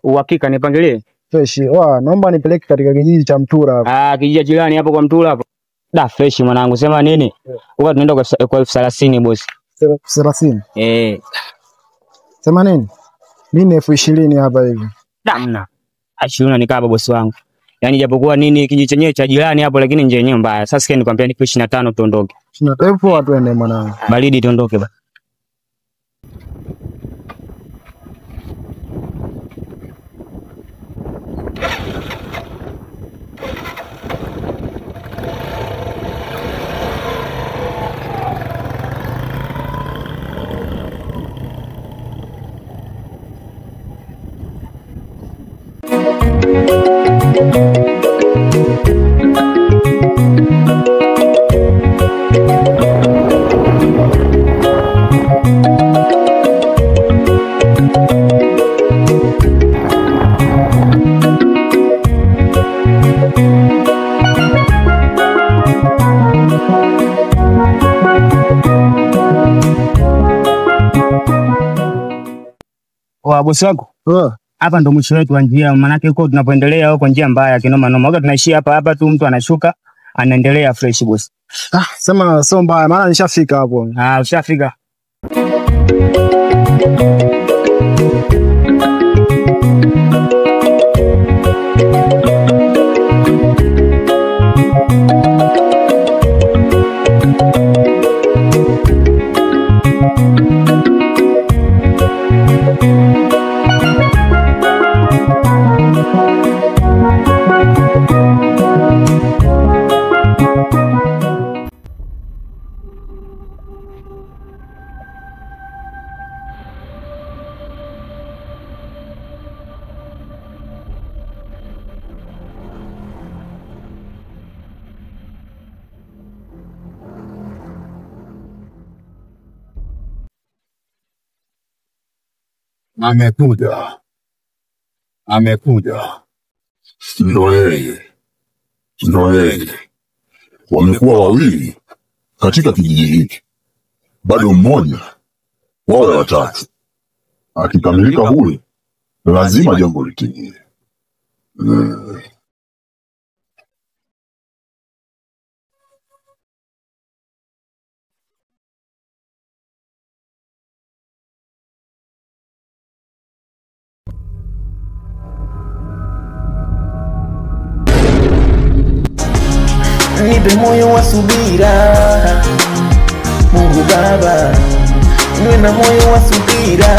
Uhakika nipangilie? Fresh. Wa, naomba nipeleke katika kijiji cha Mtura hapo. Ah, kijiji jirani hapo kwa Mtura hapo. Da fresh mwanangu, sema nini? Huko tunaenda kwa 1030 bosi. 30. Eh. Sema nini? Mimi ni 20,000 hapa hivi. Damna. 20 nikaa bosi wangu. Yaani japokuwa nini kijiji chenyewe cha jirani hapo lakini nje yenyewe mbaya. Sasa sikia nikwambia nipe 25 tuondoke. 25 poa, tuende mwanangu. Baridi tuondoke ba. Wa bosi wangu. Hapa ndo mwisho wetu wa njia, maana huko tunapoendelea huko njia mbaya kinoma noma. Huko tunaishia hapa hapa tu, mtu anashuka anaendelea fresh boss. Ah, sema sio mbaya maana nishafika hapo. Ah, ushafika. Amekuja, amekuja. Ndo yeye, ndo yeye. Wamekuwa wawili katika kijiji hiki, bado mmoja, wawe watatu. Akikamilika huyu, lazima jambo litimie. Nipe moyo wa subira, Mungu Baba, niwe na moyo wa subira.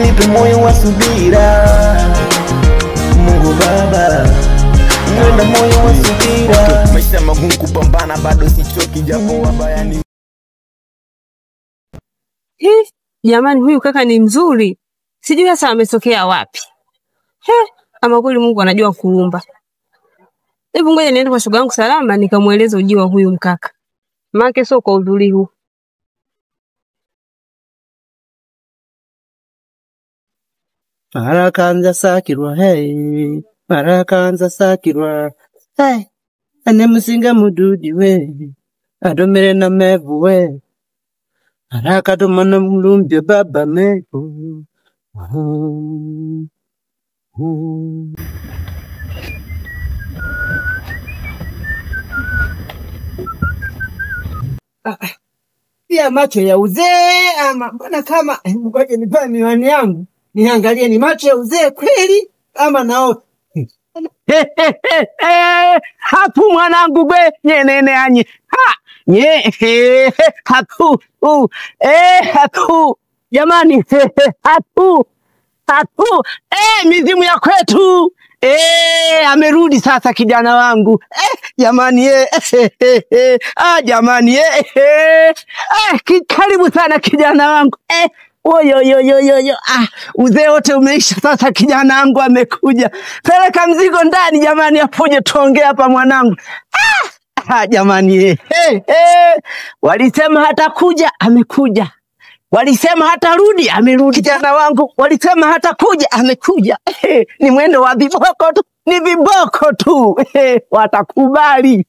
Nipe moyo wa subira, Mungu Baba, niwe na moyo wa subira. Maisha magumu kupambana, bado sichoki japo wabaya ni Jamani, huyu kaka ni mzuri, sijui hasa ametokea wapi. He, ama kweli Mungu anajua kuumba. Hebu ngoja niende kwa shoga yangu Salama nikamueleze ujio wa huyu mkaka, maana sio kwa uzuri huu. Marakanza sakirwa hey, marakanza sakirwa hey, ane musinga mududi we, adomere na mevu we, arakadomana mulumbye baba mevu. Pia macho ya uzee ama mbona kama ngoja nivae miwani yangu niangalie ni macho ya uzee kweli ama nao. Hapu mwanangu gwe nyenene anye ha nye hapu u hapu jamani hapu hapu mizimu ya kwetu amerudi sasa kijana wangu jamani ah jamani karibu sana kijana wangu Oyoyoyoyo, ah, uzee wote umeisha sasa, kijana wangu amekuja. Peleka mzigo ndani jamani, apuje tuongee hapa mwanangu. Ah, jamani walisema hatakuja, amekuja. Walisema hatarudi, amerudi. Kijana wangu walisema hatakuja, amekuja. Ni mwendo wa viboko tu, ni viboko tu. Watakubali.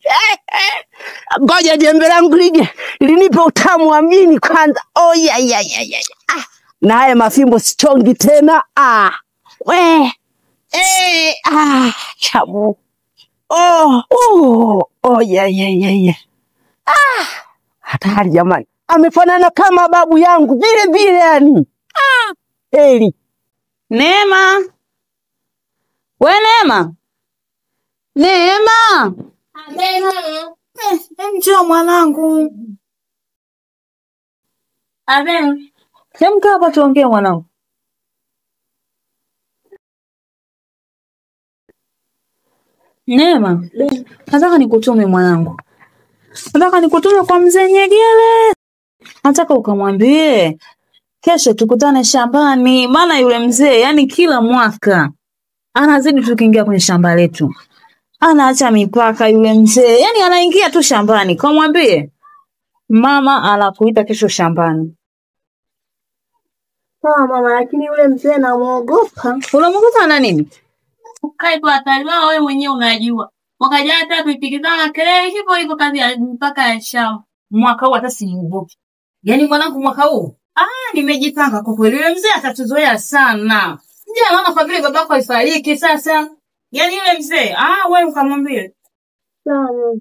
Ngoja jembe langu lije linipe utamu wa mjini kwanza. Oh, ya, ya, ya, ya. Ah, Na haya mafimbo sichongi tena. Ah, we ah, chabu. Oh, oh, oh, yeah, yeah, yeah, yeah. Ah, hatari jamani, amefanana kama babu yangu vile vile yani. Ah, heri. Neema, we Neema, Neema, njoo mwanangu. Amen. Chemka hapa tuongee mwanangu. Neema, nataka nikutume mwanangu. Nataka nikutume kwa mzee Nyegere. Nataka ukamwambie kesho tukutane shambani, maana yule mzee yani kila mwaka anazidi tukiingia kwenye shamba letu. Anaacha mipaka yule mzee, yani anaingia tu shambani. Kamwambie mama anakuita kesho shambani. Sawa mama, lakini yule mzee namuogopa. Unamwogopa na nini? Kai kwa hatari wao, wewe mwenyewe unajua. Mwaka jana hata tulipigizana kelele hivyo hivyo kazi ya mpaka ya shamba. Mwaka huu hata siuogopi. Yaani mwanangu mwaka huu nimejipanga kwa kweli. Yule mzee atatuzoea sana. Nje anaona kwa vile babako alifariki sasa. Yaani yule mzee, wewe ukamwambie. Sawa.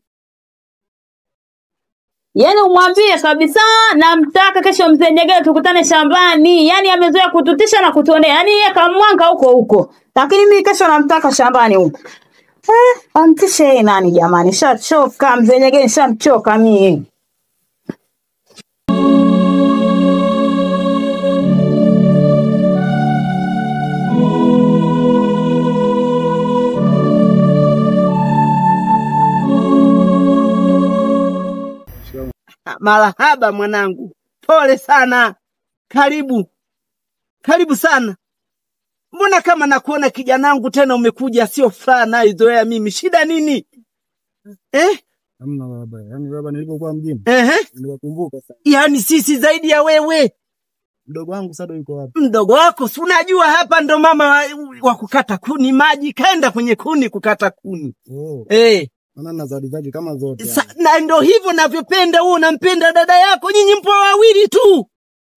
Yaani umwambie kabisa namtaka kesho mzee Nyegere tukutane shambani. Yaani amezoea kututisha na kutuonea. Yaani yeye kamwanga huko huko. Lakini mimi kesho namtaka shambani huko. Amtishe yeye nani jamani? Shachoka mzee Nyegere, shamchoka mimi. Marahaba mwanangu, pole sana, karibu karibu sana. Mbona kama nakuona kijanangu tena umekuja, sio furaha nayoizoea mimi. Shida nini eh? Hamna baba. Yaani baba, nilipokuwa mjini niliwakumbuka sana. Yaani sisi zaidi ya wewe. Mdogo wangu Sado yuko wapi? Mdogo wako si unajua hapa ndo mama wa kukata kuni maji, kaenda kwenye kuni kukata kuni. Oh. Maana na zawadi zake kama zote. Na ndo hivyo navyopenda, wewe unampenda dada yako, nyinyi mpo wawili tu.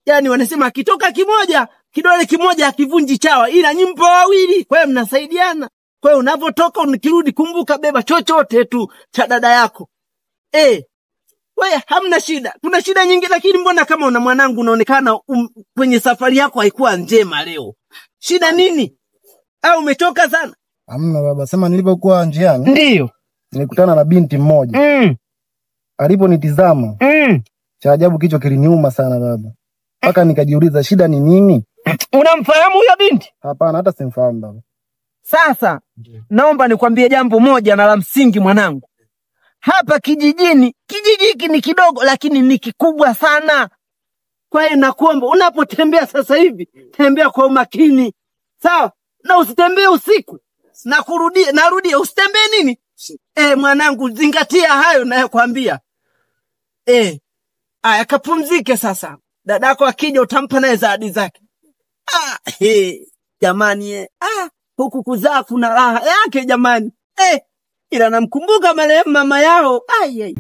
Yaani wanasema akitoka kimoja, kidole kimoja hakivunji chawa, ila nyinyi mpo wawili, kwa hiyo mnasaidiana. Kwa hiyo unapotoka ukirudi, kumbuka beba chochote tu cha dada yako. Wewe hamna shida. Kuna shida nyingi, lakini mbona kama una mwanangu unaonekana kwenye safari yako haikuwa njema leo. Shida nini? Au umechoka sana? Hamna baba, sema nilipokuwa njiani. Ndio. Nilikutana na binti mmoja. Aliponitizama, cha ajabu kichwa kiliniuma sana baba. Mpaka nikajiuliza shida ni nini? Unamfahamu huyo binti? Hapana, hata simfahamu baba. Sasa naomba nikwambie jambo moja na la msingi mwanangu. Hapa kijijini, kijiji hiki ni kidogo lakini ni kikubwa sana. Kwa hiyo nakuomba unapotembea sasa hivi, tembea kwa umakini. Sawa? Na usitembee usiku. Na kurudia, narudia usitembee nini? Mwanangu, zingatia hayo nayokuambia. Aya, kapumzike sasa. Dadako akija utampa naye zawadi zake. Jamani, huku kuzaa kuna raha yake jamani. Ila namkumbuka marehemu mama yao. Ai ai.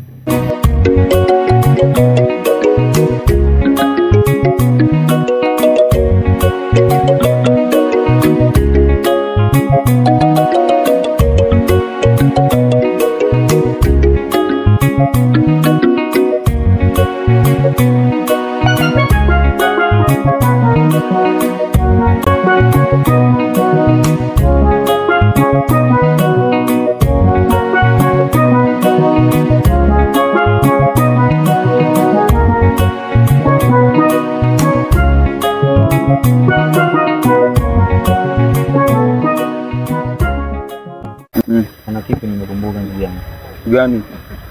Kuna kitu nimekumbuka ndugu yangu. Gani?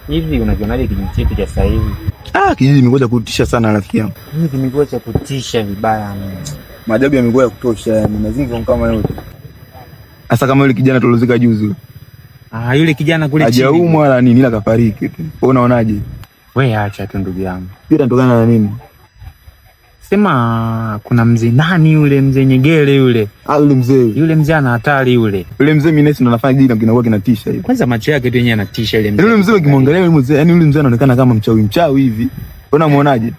Hivi unakionaje kijiji chetu cha sasa hivi? Kijiji kimekuwa cha kutisha sana rafiki yangu. Kijiji kimekuwa cha kutisha vibaya mno. Maajabu yamekuwa ya kutosha yani, mazingira kama yote. Sasa kama yule kijana tulozika juzi. Yule kijana kule chini. Hajaumwa wala nini ila kafariki tu. Wewe unaonaje? Wewe acha tu ndugu yangu. Pia inatokana na nini? Sema kuna mzee nani yule mzee Nyegere yule. Yule mzee. Yule mzee ana hatari yule. Yule mzee mimi nesi ndo anafanya kijiji kinakuwa kinatisha hivi. Kwanza macho yake tu yenyewe yanatisha yule mzee. Yule mzee ukimwangalia yule mzee, yani yule mzee anaonekana kama mchawi mchawi hivi. Wewe unamuonaje?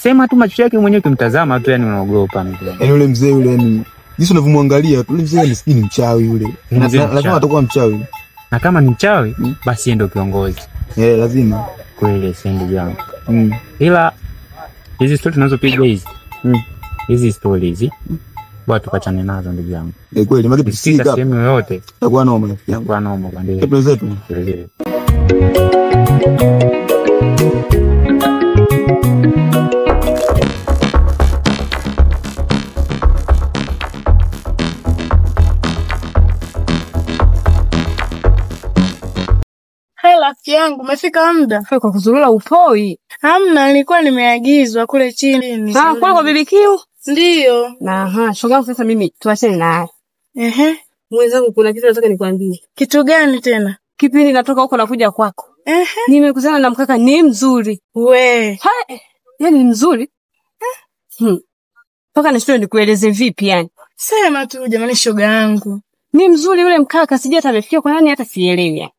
Sema tu macho yake mwenyewe ukimtazama tu yani unaogopa mzee. Yaani yule mzee yule yani jinsi unavyomwangalia tu yule mzee ni sijui ni mchawi yule. Lazima atakuwa mchawi. Na kama ni mchawi basi yeye ndio kiongozi. Eh, lazima. Kweli si ndugu yangu. Ila hizi story tunazopiga hizi. Hizi story hizi. Bwana tukachane nazo ndugu yangu. Eh, kweli maana tusika sehemu yoyote. Itakuwa noma rafiki yangu. Kwa noma kwa ndio. Kabla zetu. Hey, rafiki yangu, umefika muda. Kwa kuzurura upoi. Hamna, nilikuwa nimeagizwa kule chini. Ah, kule kwa BBQ? Ndio. Aha, shoga sasa mimi tuachane naye. Ehe. Mwenzangu kuna kitu nataka nikwambie. Kitu gani tena? Kipindi natoka huko nakuja kwako. Ehe. Nimekutana na mkaka ni mzuri. We. Hai, yani ni mzuri. Paka nishindwe nikueleze vipi yani. Sema tu jamani shoga yangu. Ni mzuri yule mkaka, sijui hata amefikia kwa nani hata sielewi yani.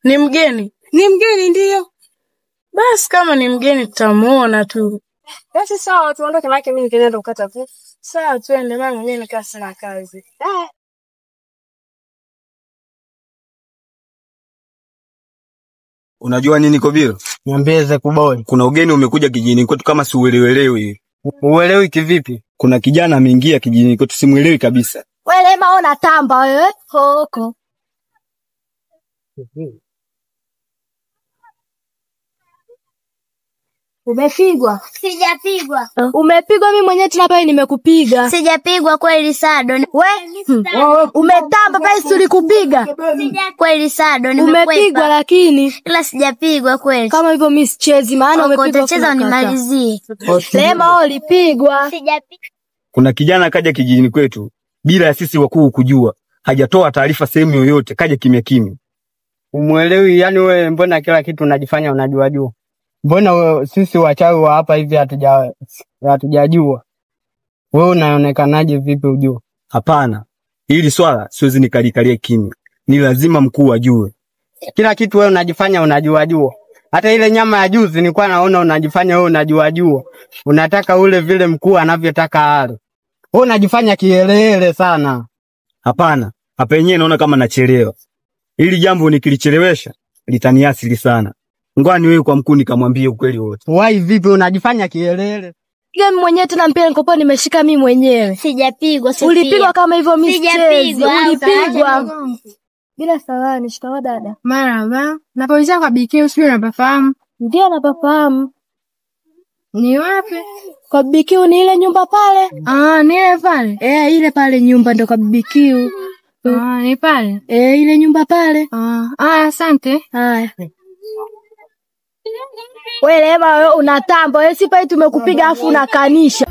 Ni mgeni? Ni mgeni ndio. Basi kama ni mgeni tutamuona tu. Basi sawa tuondoke maana mimi nikaenda kukata tu. Sawa twende maana mimi nikaa sina kazi. Unajua nini Kobilo? Niambie Zekuboi. Kuna ugeni umekuja kijijini kwetu kama siuelewelewi. Uelewi kivipi? Kuna kijana ameingia kijijini kwetu simuelewi kabisa. Wewe Lema ona tamba wewe hoko. Umepigwa? Sijapigwa. Umepigwa mimi mwenyewe tena pale nimekupiga. Sijapigwa kweli Sado. We umetamba pale si tulikupiga. Kweli Sado nimekwepa. Umepigwa lakini ila sijapigwa kweli. Kama hivyo mimi sichezi maana umepigwa. Utacheza unimalizie. Lema wewe ulipigwa. Sijapigwa. Kuna kijana kaja kijijini kwetu bila ya sisi wakuu kujua. Hajatoa taarifa sehemu yoyote, kaja kimya kimya. Umuelewi yani wewe, mbona kila kitu unajifanya unajua jua? Mbona wewe, sisi wachawi wa hapa hivi hatujajua. Wewe unaonekanaje vipi ujue? Hapana. Hili swala siwezi nikalikalia kimya. Ni lazima mkuu ajue. Kila kitu wewe unajifanya unajua jua. Hata ile nyama ya juzi nilikuwa naona unajifanya wewe unajua jua. Unataka ule vile mkuu anavyotaka ale. Wewe unajifanya kihelehele sana. Hapana. Hapa yenyewe naona kama nachelewa. Hili jambo nikilichelewesha litaniasili sana. Ngwani wewe kwa mkuu nikamwambie ukweli wote. Wai vipi unajifanya kielele? Piga mimi mwenyewe tena mpira nikopo nimeshika mimi mwenyewe. Sijapigwa Sofia. Ulipigwa kama hivyo mimi sichezi. Ulipigwa. Bila salani, shikamoo dada. Marhaba. Napoulizia kwa BK usijui unapafahamu? Ndio napafahamu. Ni wapi? Kwa BQ ni ile nyumba pale. Ah, ni ile pale. Eh, ile pale nyumba ndo kwa BQ. Ah, ni pale. Eh, ile nyumba pale. Ah, asante. Haya. Wewe Lema wewe unatamba. Wewe si pale tumekupiga afu unakanisha.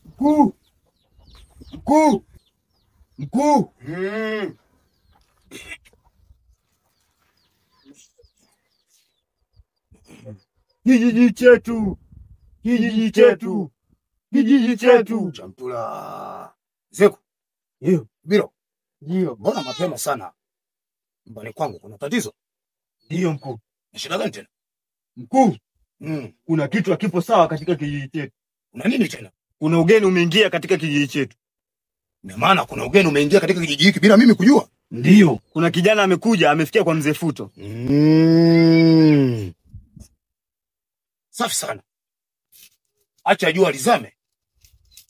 Mkuu. Mkuu. Mkuu. Kijiji chetu. Kijiji chetu. Kijiji chetu. Champula. Zeku. Ndio. Biro. Ndio. Mbona mapema sana? Nyumbani kwangu kuna tatizo. Ndio mkuu. Ni shida gani tena? Mkuu. Kuna kitu hakipo sawa katika kijiji chetu. Kuna nini tena? Kuna ugeni umeingia katika kijiji chetu. Ina maana kuna ugeni umeingia katika kijiji hiki bila mimi kujua? Ndio. Kuna kijana amekuja, amefikia kwa mzee Futo. Safi sana. Acha jua lizame.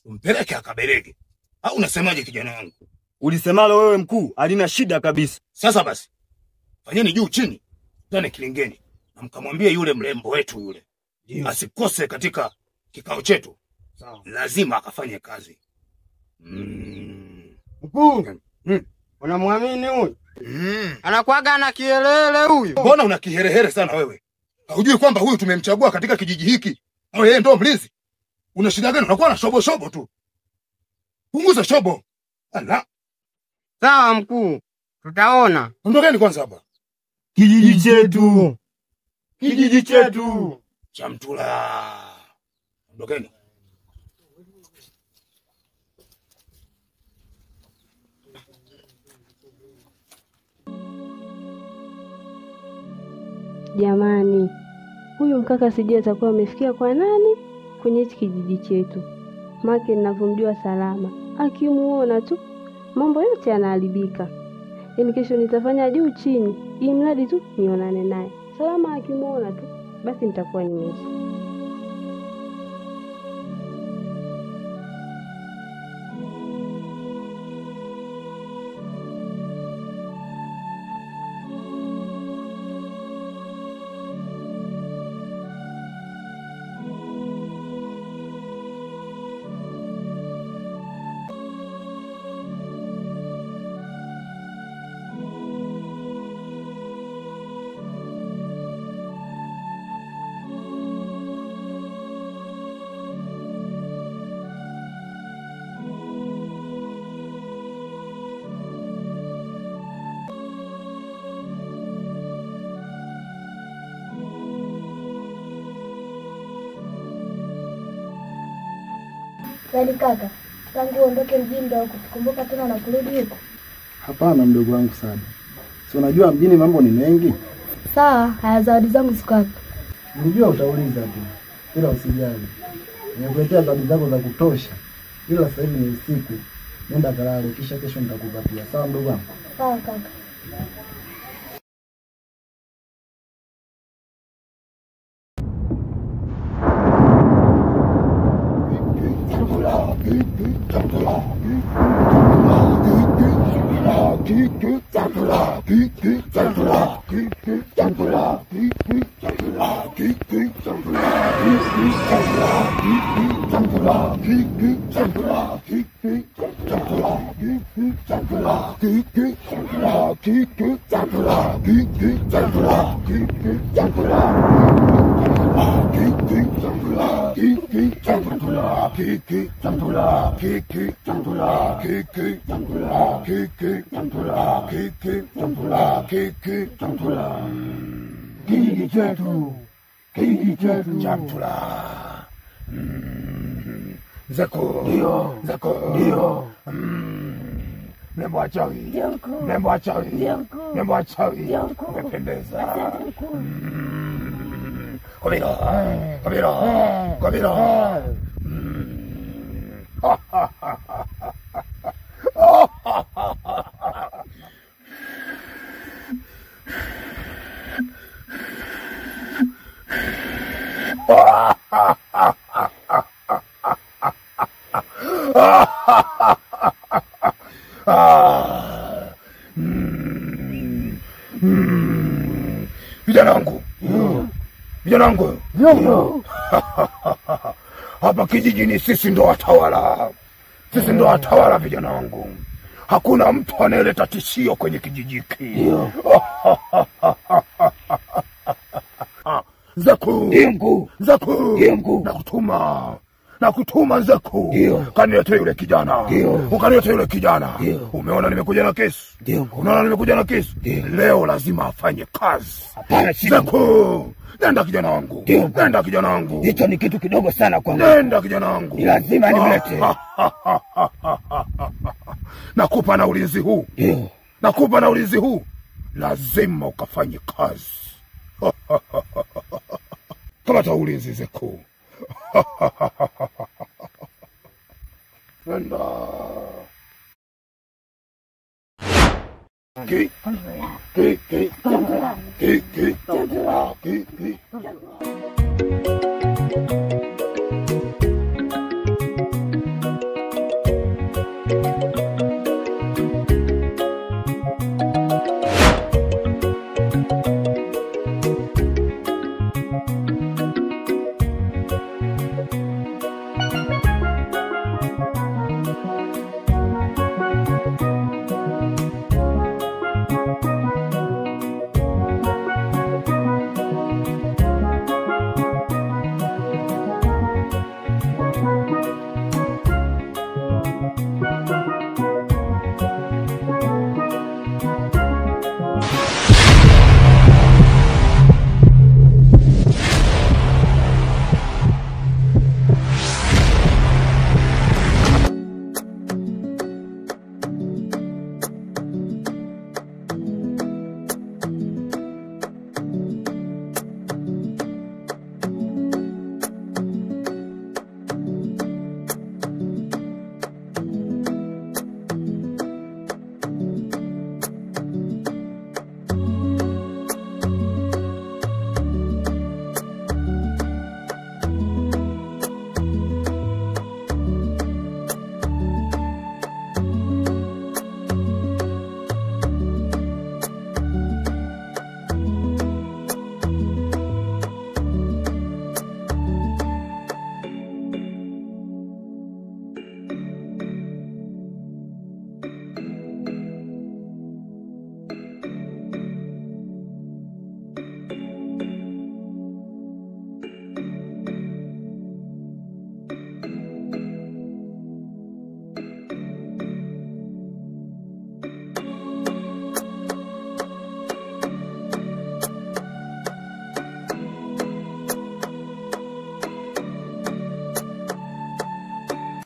Umpeleke akabelege. Au unasemaje kijana wangu? Ulisemalo wewe mkuu, halina shida kabisa. Sasa basi, fanyeni juu chini, tane kilingeni na mkamwambie yule mrembo wetu yule. Ndio. Asikose katika kikao chetu. Sawa. Lazima akafanye kazi. Mkuu, unamwamini huyu? Anakuaga na kielele huyu. Mbona una kiherehere sana wewe? Hujui kwamba huyu tumemchagua katika kijiji hiki? Au yeye ndo mlinzi? Una shida gani? Unakuwa na shobo shobo tu. Punguza shobo. Ala. Sawa mkuu. Tutaona. Ondokeni kwanza hapa. Kijiji chetu. Kijiji chetu. Chamtula. Ondokeni. Jamani, huyu mkaka sijui atakuwa amefikia kwa nani kwenye hichi kijiji chetu. Make ninavyomjua Salama, akimuona tu mambo yote yanaharibika. Yaani kesho nitafanya juu chini, ili mradi tu nionane naye. Salama akimuona tu, basi nitakuwa nimeisha. Yaani kaka, tangu uondoke mjini ndio kutukumbuka tena na kurudi huko? Hapana mdogo wangu Sada. Si unajua mjini mambo ni mengi? Sawa, haya zawadi zangu ziko wapi? Nilijua utauliza tu. Ila usijali. Nimekuletea zawadi zako za kutosha. Ila sasa hivi ni usiku. Nenda kalale kisha kesho nitakupatia. Sawa mdogo wangu? Sawa kaka. Kijiji chetu. Kijiji chetu. Chamtula. Zako. Ndio. Zako. Ndio. Mrembo wa chawi. Mrembo wa chawi. Mrembo wa chawi. Umependeza. Kobiro. Kobiro. Kobiro. Vijana wangu. Vijana wangu. Hapa kijijini sisi ndo watawala. Sisi ndo watawala vijana wangu. Hakuna mtu anayeleta tishio kwenye kijiji hiki. Zaku. Zaku. Nakutuma. Nakutuma Zaku. Kaniletea yule kijana. Ukaniletea yule kijana. Umeona nimekuja na kesi. Unaona nimekuja na kesi. Leo lazima afanye kazi. Zaku. Nenda kijana wangu. Nenda kijana wangu. Hicho ni kitu kidogo sana kwangu. Nenda kijana wangu. Ni lazima nimlete. Nakupa na ulinzi huu. Nakupa na ulinzi huu. Lazima ukafanye kazi. Kamata ulinzi Zaku. Nenda. Ki ki ki